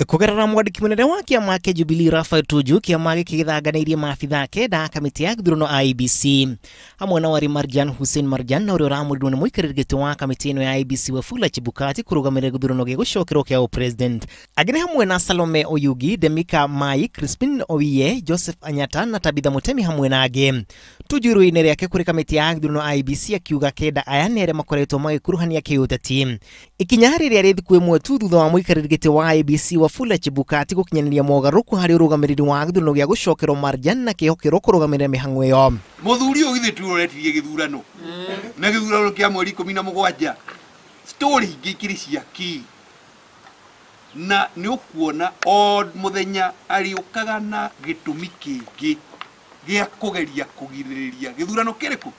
Kũgerera mwandĩki mũnene wa kĩama kĩa Jubilee Raphael Tuju, kĩama gĩkĩ gĩthanganĩirie maabitha kenda a kamĩtĩ ya gĩthurano IEBC hamwe na Wari Marjan Hussein Marjan na ũrĩa ũramũrirwo nĩ mũikarĩri gĩtĩ wa kamĩtĩ ĩno ya IEBC Wafula Chebukati kũrũgamĩrĩra gĩthurano gĩgũcokerwo kĩa ũpresident. Angĩ nĩ hamwe na Salome Oyugi, Demika Mai, Crispin Owiye, Joseph Anyata na Tabitha Mutemi hamwe na angĩ. Tuju irũa-inĩ rĩake kũrĩ kamĩtĩ ya gĩthurano IEBC akiuga kenda aya nĩ arĩa makoretwo magĩkuruhania kĩũteti. Ikinya rĩrĩa rĩ thikũ ĩmwe tu thutha wa mũikarĩri gĩtĩ wa IEBC Wafula Chebukati gũkinyanĩria mogarũrũku harĩ ũrũgamĩrĩri wa gĩthurano gĩa gũcokerwo Marjan na kĩhokerwo kũrũgamĩrĩra mĩhang'o ĩyo. Mũthuri ũyũ githĩ tiwe ũretirie gĩthurano na gĩthurano kĩa mweri 17 story ingĩ ikĩrĩ cia kĩ na nĩ ũkuona o mũthenya arĩũkaga na gĩtũmi kĩngĩ gĩa kũgeria kũgirĩrĩria gĩthurano kĩrĩkũ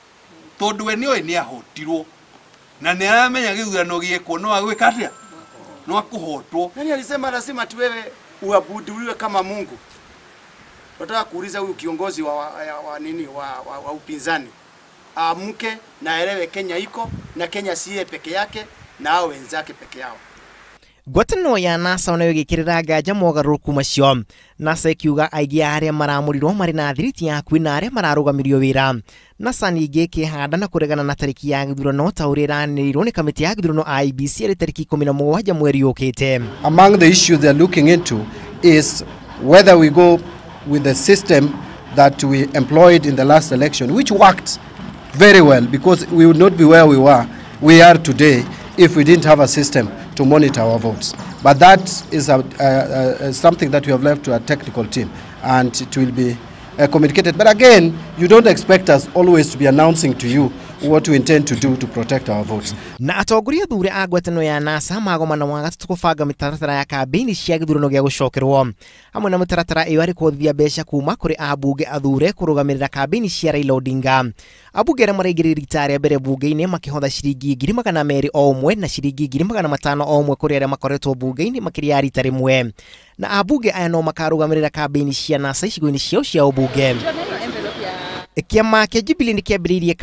tondũ we nĩoĩ nĩ ahotirwo na nĩ aramenya gĩthurano gĩekwo no agwĩka atĩa no akuhotwo. Nani alisema lazima tu wewe uabudiwe kama Mungu? Nataka kuuliza huyu kiongozi wa nini wa upinzani amke na elewe Kenya iko na Kenya siye peke yake na hao wenzake peke yao. Ngwatanĩro ya NASA onayo ĩgĩkĩrĩra nganja mogarũrũku macio. NASA ĩkiuga aingĩ a arĩa maramũrirwo marĩ na thiriti ya hakuhĩ na arĩa mararũgamirio wĩra. NASA ningĩ ĩkĩhanda na kũregana na tarĩki ya gĩthurano ta ũrĩa ĩranĩrĩirwo nĩ kamĩtĩ ya gĩthurano IEBC ĩrĩ tarĩki 17 mweri ũkĩte. Among the issues they are looking into is whether we go with the system that we employed in the last election, which worked very well, because we would not be where we are today if we didn't have a system to monitor our votes. But that is something that we have left to a technical team, and it will be communicated. But again, you don't expect us always to be announcing to you what we intend to do to protect our votes. Na atongoria thure a ngwatanĩro ya NASA magomana wa gatatũ kũbanga mĩtaratara ya kambĩini cia gĩthurano gĩa gũcokerwo. Hamwe na mĩtaratara ĩyo arĩ kũhotithia mbeca kuma kũrĩ ambunge athure kũrũgamĩrĩra kambĩini cia Raila Odinga. Ambunge arĩa maraingĩrire rita rĩa mbere bunge-inĩ makĩhotha ciringi 200,000 o ũmwe na ciringi 500,000 o ũmwe kũrĩ arĩa makoretwo bunge-inĩ makĩria ya rita rĩmwe. Na ambunge aya no makarũgamĩrĩra kambĩini cia NASA icigo-inĩ ciao cia ũmbunge. Kĩama kĩa Jubilee nĩ kĩambĩrĩirie